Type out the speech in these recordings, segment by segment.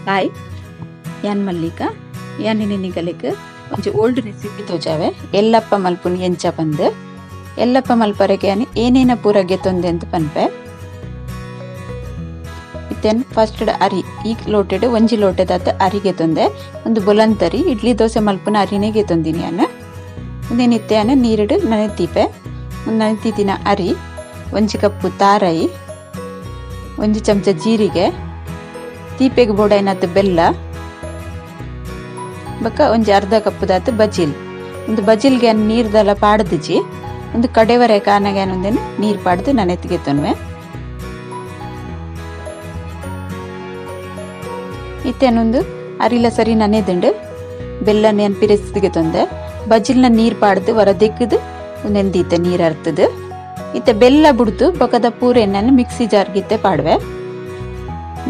Hi, ಯಾನ್ ಮಲ್ಲಿಕ. ಯಾನ್ ನಿಗಲೆಗ್ ಒಂಜಿ ಓಲ್ಡ್ ರೆಸಿಪಿ ತೋಜಾವೆ. ಎಲ್ಲಪ್ಪ ಮಲ್ಪುನಿ ಎಂಚ ಪಂದ್. ಎಲ್ಲಪ್ಪ ಮಲ್ಪರೆಗೆ ಯಾನ್ ಏನೇನ ಪೂರ ಗೆತೊಂದೆ ಅಂತ ಪನ್ಪೆ. ಇತ್ತೆನ್ ಫಸ್ಟ್ ಅರಿ, ಈ ಲೋಟೆಡ್ ಒಂಜಿ ಲೋಟೆದಾತ್ ಅರಿ ಗೆತೊಂದೆ. ಒಂದು ಬೊಲಂತರಿ, ಇಡ್ಲಿ ದೋಸೆ ಮಲ್ಪುನ ಅರಿನೇ ಗೆತೊಂದಿನಿ ಯಾನ್. ಉಂದೆನ್ ಇತ್ತೆ ಯಾನ್ ನೀರುಡು ನನೆತೀಪೆ. ನನೆತಿನ ಅರಿ, ಒಂಜಿ ಕಪ್ಪು ತಾರೈ, ಒಂಜಿ ಚಮಚ ಜೀರಿಗೆ, ತೀಪೆಗ್ ಬೋಡಾಯಿನಾತ್ ಬೆಲ್ಲ, ಬೊಕ್ಕ ಒಂಜಿ ಅರ್ಧ ಕಪ್ಪುದಾತ್ ಬಜಿಲ್. ಒಂದು ಬಜಿಲ್ಗೆ ನೀರ್ದಲ ಪಾಡ್ದಿಜಿ. ಒಂದು ಕಡೆವರೆ ಕಾನಗೆ ಒಂದೇನು ನೀರು ಪಾಡ್ದು ನನೆತ್ತಿಗೆ ತೊನ್ವೆ. ಇತ್ತೇನೊಂದು ಅರಿಲ ಸರಿ ನನೆದುಂಡು. ಬೆಲ್ಲ ನೇನ್ ಪಿರೆಸ್ತಿಗೆ ತೊಂದೆ. ಬಜಿಲ್ನ ನೀರ್ ಪಾಡ್ದು ಹೊರ ದೆಕ್ಕದು ಒಂದೆಂದೀತೆ ನೀರ್ ಅರ್ತದು. ಇತ್ತೆ ಬೆಲ್ಲ ಬುಡ್ದು ಬೊಕದ ಪೂರೆಣ್ಣನ ಮಿಕ್ಸಿ ಜಾರ್ಗಿತ್ತೆ ಪಾಡುವೆ.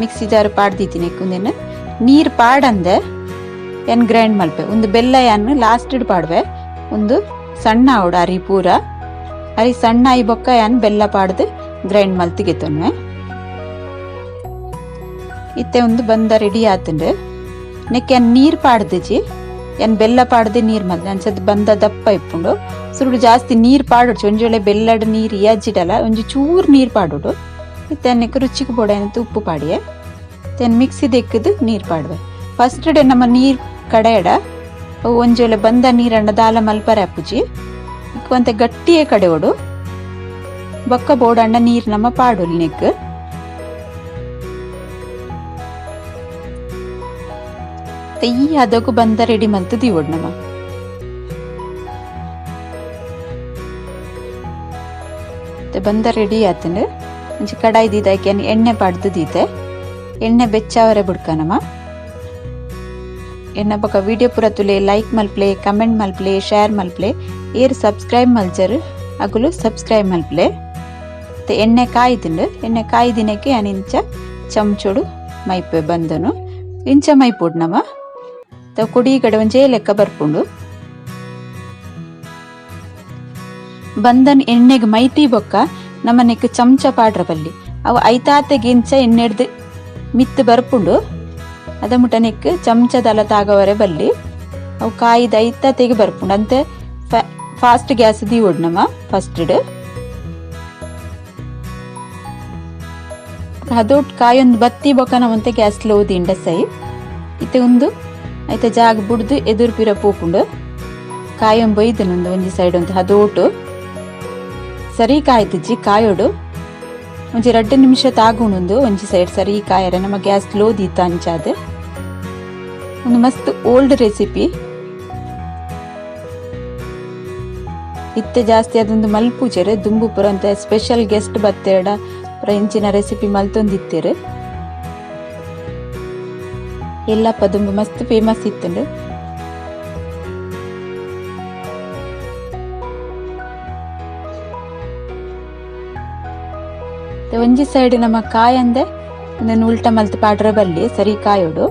ಮಿಕ್ಸಿ ಜಾರ್ ಪಾಡ್ದಿದ್ದೀನಿ. ಒಂದೇನು ನೀರ್ ಪಾಡಂದೆ ಏನ್ ಗ್ರೈಂಡ್ ಮಲ್ಪೆ. ಒಂದು ಬೆಲ್ಲ ಯಾನ್ ಲಾಸ್ಟ್ ಪಾಡುವೆ. ಒಂದು ಸಣ್ಣ ಆವಡು ಅರಿ ಪೂರ. ಅರಿ ಸಣ್ಣ ಆಯಿ ಬೊಕ್ಕ ಯಾನ್ ಬೆಲ್ಲ ಪಾಡ್ದು ಗ್ರೈಂಡ್ ಮಲ್ತಿಗೆ ತೊನ್ವೆ. ಇತ್ತೆ ಒಂದು ಬಂದ ರೆಡಿ ಆತುಂಡು. ನೆಕ್ಕೆ ಯಾನ್ ನೀರ್ ಪಾಡ್ದಿಜಿ. ಯಾನ್ ಬೆಲ್ಲ ಪಾಡ್ದೆ ನೀರ್ ಮಲ್ದೆ. ಅಂಚದ ಬಂದ ದಪ್ಪ ಇಪ್ಪುಂಡು. ಸುರುಡು ಜಾಸ್ತಿ ನೀರ್ ಪಾಡೊಡ್ಚಿ. ಒಂಜಿ ವೇಳೆ ಬೆಲ್ಲಡ್ ನೀರ್ ಇಜ್ಜಿಡಲ ಒಂಜಿ ಚೂರು ನೀರ್ ಪಾಡೋಡು. ಇತ್ತೆ ನೆಕ್ ರುಚಿಗೆ ಬೋಡಾಯಿನಂತ ಉಪ್ಪು ಪಾಡಿಯೆ. ಇತ್ತೆ ಮಿಕ್ಸಿ ದೆಕ್ಕದು ನೀರ್ ಪಾಡುವೆ. ಫಸ್ಟ್ ಡೇ ನಮ್ಮ ನೀರ್ ಕಡೆಯಡ ಒಂಜಿ ವೇಳೆ ಬಂದ ನೀರಣ್ಣ ದಾಲ ಮಲ್ಪರೆ ಅಪ್ಪುಜಿ. ಒಂತೆ ಗಟ್ಟಿಯೇ ಕಡೆಯೋಡು. ಬೊಕ್ಕ ಬೋಡಣ್ಣ ನೀರ್ ನಮ್ಮ ಪಾಡೊಲಿ ನೆಕ್. ಈ ಹದಕು ಬಂದ ರೆಡಿ ಮಲ್ತು ದೀವೊಡು ನಮ. ಬಂದ ರೆಡಿ ಆತಂಡು. ಒಂಜಿ ಕಡಾಯಿ ದೀದಾಕಿ ಎಣ್ಣೆ ಪಾಡ್ದು ದೀತೆ. ಎಣ್ಣೆ ಬೆಚ್ಚಾವರೆ ಬುಡ್ಕ ನಮ. ಎನ್ನ ಬೊಕ ವಿಡಿಯೋ ಪೂರ ತುಲೆ, ಲೈಕ್ ಮಲ್ಪ್ಲೆ, ಕಮೆಂಟ್ ಮಲ್ಪ್ಲೆ, ಶೇರ್ ಮಲ್ಪ್ಲೆ. ಏರ್ ಸಬ್ಸ್ಕ್ರೈಬ್ ಮಲ್ಚರ್ ಅಗುಲು ಸಬ್ಸ್ಕ್ರೈಬ್ ಮಲ್ಪ್ಲೆ. ಮತ್ತೆ ಎಣ್ಣೆ ಕಾಯ್ದುಂಡು. ಎಣ್ಣೆ ಕಾಯ್ದಿನಕ್ಕೆ ಯಾನ್ ಇಂಚ ಚಮಚೋಡು ಮೈಪೆ ಬಂದನು. ಇಂಚ ಮೈಪೊಡು ನಮ. ಕೊಡಿ ಕಡೆ ಒಂಜೇ ಲೆಕ್ಕ ಬರ್ಪುಂಡು. ಬಂದನ್ ಎಣ್ಣೆಗ್ ಮೈತಿ ಬೊಕ್ಕ ನಮನೆಕ್ ಚಮಚ ಪಾಡ್ರ ಬಲ್ಲಿ. ಅವು ಐತಾತೆಗೆ ಇಂಚ ಎಣ್ಣೆಡ್ದು ಮಿತ್ತು ಬರ್ಪುಂಡು. ಅದ ಮುಟ್ಟ ನೆಕ್ ಚಮಚದಲ ತಾಗವರೆ ಬಲ್ಲಿ. ಅವು ಕಾಯಿದ ಐತಾತೆಗೆ ಬರ್ಪುಂಡು. ಅಂತೆ ಫಾಸ್ಟ್ ಗ್ಯಾಸ್ ದೀವೊಡು ನಮ ಫಸ್ಟ್. ಅದೊಟ್ಟು ಕಾಯೊಂದು ಬತ್ತಿ ಬೊಕ್ಕ ನಮಂತೆ ಗ್ಯಾಸ್ ಸ್ಲೋ ದಿಂಡ ಸೈ. ಇತ್ತೆ ಒಂದು ಐತ ಜಾಗ ಬುಡ್ದು ಎದುರು ಪಿರ ಪೋಪುಂಡು. ಕಾಯೊಂದು ಬೊಯ್ದನೊಂದು ಒಂಜಿ ಸೈಡ್ ಒಂದು ಹದೋಟು ಸರಿ ಕಾಯ್ತಿಜ್ಜಿ ಕಾಯೋಡು. ಒಂಜಿ 2 ನಿಮಿಷ ತಾಗುಣುಂದು ಒಂಜಿ ಸೈಡ್ ಸರಿ ಕಾಯರೆ ನಮ್ಮ ಗ್ಯಾಸ್ ಸ್ಲೋ ದೀತ ಅಂಚಾದ್. ಒಂದು ಮಸ್ತ್ ಓಲ್ಡ್ ರೆಸಿಪಿ. ಇತ್ತೆ ಜಾಸ್ತಿ ಅದೊಂದು ಮಲ್ಪುಜೆರ್. ದುಂಬು ಪುರ ಅಂತ ಸ್ಪೆಷಲ್ ಗೆಸ್ಟ್ ಬತ್ತೇಡ ಪುರ ಇಂಚಿನ ರೆಸಿಪಿ ಮಲ್ತೊಂದಿತ್ತೆರ್. ಎಲ್ಲಪ್ಪ ದುಂಬು ಮಸ್ತ್ ಫೇಮಸ್ ಇತ್ತುಂಡು. ಒಂಜಿ ಸೈಡ್ ನಮ್ಮ ಕಾಯಂದೆ ಉಂದೆನ್ ಉಲ್ಟ ಮಲ್ತ್ ಪಾಡ್ರೆ ಬಲ್ಲಿ ಸರಿ ಕಾಯೋಡು.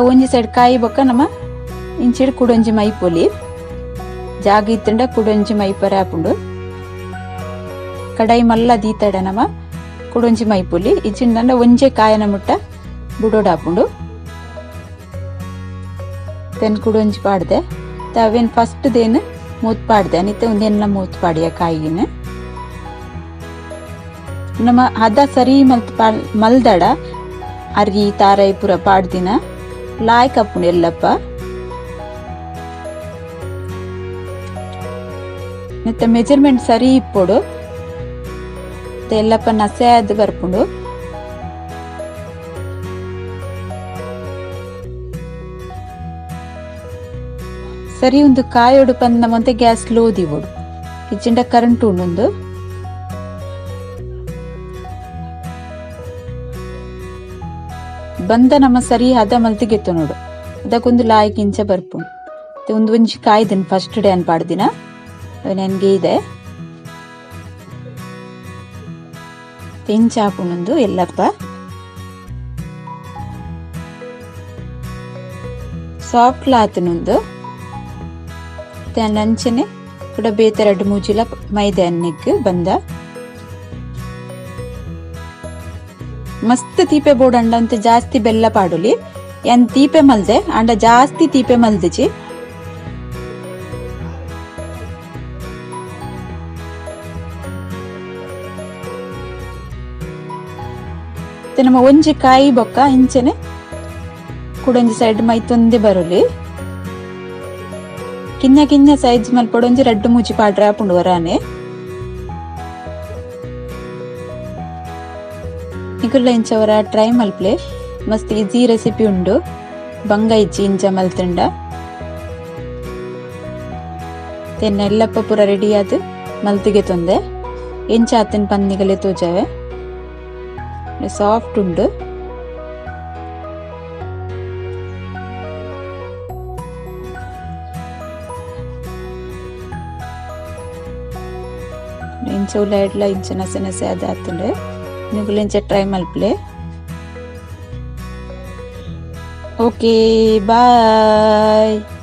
ಒಂಜಿ ಸೈಡ್ ಕಾಯಿ ಬೊಕ್ಕ ನಮ್ಮ ಇಂಚಿಡ್ ಕುಡೊಂಜಿ ಮೈಪೊಲಿ. ಜಾಗ ಇತ್ತುಂಡ ಕುಡೊಂಜಿ ಮೈಪರೆ ಆಪುಂಡು. ಕಡಾಯಿ ಮಲ್ಲ ದೀತಡ ನಮ ಕುಡೊಂಜಿ ಮೈಪೊಲಿ. ಇಜ್ಜಿಂಡ ಒಂಜೆ ಕಾಯನ ಮುಟ್ಟ ಬುಡೋಡಾಪುಂಡು. ತೆನ್ ಕುಡೊಂಜಿ ಪಾಡ್ದೆ. ಅವೇನ್ ಫಸ್ಟ್ ದೇನ್ ಮೂತ್ ಪಾಡ್ದೆ. ಅನಿತೆ ಒಂದೆಲ್ಲ ಮೂತ್ ಪಾಡಿಯ ಕಾಯಿನ. ನಮ್ಮ ಹದ ಸರಿ ಮಲ್ತ್ ಮಲ್ದಡ ಅರಿ ತಾರೈ ಪೂರ ಪಾಡ್ದಿನ ಲಾಯ್ಕ್ ಆಪುಂಡು ಎಲ್ಲಪ್ಪ. ನೆತ್ತ ಮೆಜರ್ಮೆಂಟ್ ಸರಿ ಇಪ್ಪೊಡು. ಎಲ್ಲಪ್ಪ ನಸೆ ಆದ್ ಬರ್ಪುಂಡು. ಸರಿ ಒಂದು ಕಾಯೋಡು ಪಂದ ಮಂತೆ ಗ್ಯಾಸ್ ಸ್ಲೋ ದೀವೊಡು. ಇಜ್ಜಿಂಡ ಕರೆಂಟ್ ಉಂಡು. ಬಂದ ನಮ್ಮ ಸರಿ ಹದ ಮಲ್ತ್ ಗೆತ್ತೊನೊಡು. ಅದಕ್ಕೊಂದು ಲಾಯ್ಕ್ ಇಂಚ ಬರ್ಪುಂಡು. ಒಂದು ಒಂಜಿ ಕಾಯ್ದನ್ ಫಸ್ಟ್ ಡೇ ಅನ್ ಪಾಡ್ದಿನ ನನ್ಗೆ ಇದೆ. ಇಂಚ ಆಪುಂಡು ಎಲ್ಲಪ್ಪ. ಸಾಫ್ಟ್ ಲಾತುನುಂದು. ಅಂಚನೆ ಕೂಡ ಬೇತೆ ರಡ್ಡ್ ಮೂಜಿಲ ಮೈದೆ ಅನ್ನಕ್ಕೆ ಬಂದ. ಮಸ್ತ್ ತೀಪೆ ಬೋಡಂಡ ಅಂತ ಜಾಸ್ತಿ ಬೆಲ್ಲ ಪಾಡೊಲಿ. ಯಾನ್ ತೀಪೆ ಮಲ್ದೆ ಆಂಡ ಜಾಸ್ತಿ ತೀಪೆ ಮಲ್ದಿಜಿ. ನಮ್ಮ ಒಂಜಿ ಕಾಯಿ ಬೊಕ್ಕ ಇಂಚನೆ ಕುಡೊಂಜಿ ಸೈಡ್ ಮೈತೊಂದೆ ಬರೊಲಿ. ಕಿನ್ನ ಕಿನ್ನ ಸೈಜ್ ಮಲ್ಪೊಡು, ಒಂಜಿ ರಡ್ಡ್ ಮೂಜಿ ಪಾಡ್ರೆ ಆಪುಂಡು ವರಾನೆ. ನಿಕುಲ್ಲ ಇಂಚ ವರ ಟ್ರೈ ಮಲ್ಪ್ಲೆ, ಮಸ್ತ್ ಈಸಿ ರೆಸಿಪಿ ಉಂಡು, ಬಂಗ ಇಜ್ಜಿ ಇಂಚ ಮಲ್ತುಂಡ. ತೆನ್ನ ಎಲ್ಲಪ್ಪ ಪೂರ ರೆಡಿ ಆದ್ ಮಲ್ತಿಗೆ ತೊಂದೆ ಎಂಚ ಆತನ್ ಪಂದಿಗಲೆ ತೋಜಾವೆ. ಸಾಫ್ಟ್ ಉಂಡು. ಇಂಚ ಉಲಾಯಿಡ್ಲ ಇಂಚ ನಸೆ ನಸೆ ಅದಾತುಂಡು. ನಿಕುಲು ಇಂಚ ಟ್ರೈ ಮಲ್ಪ್ಲೆ. Okay, bye.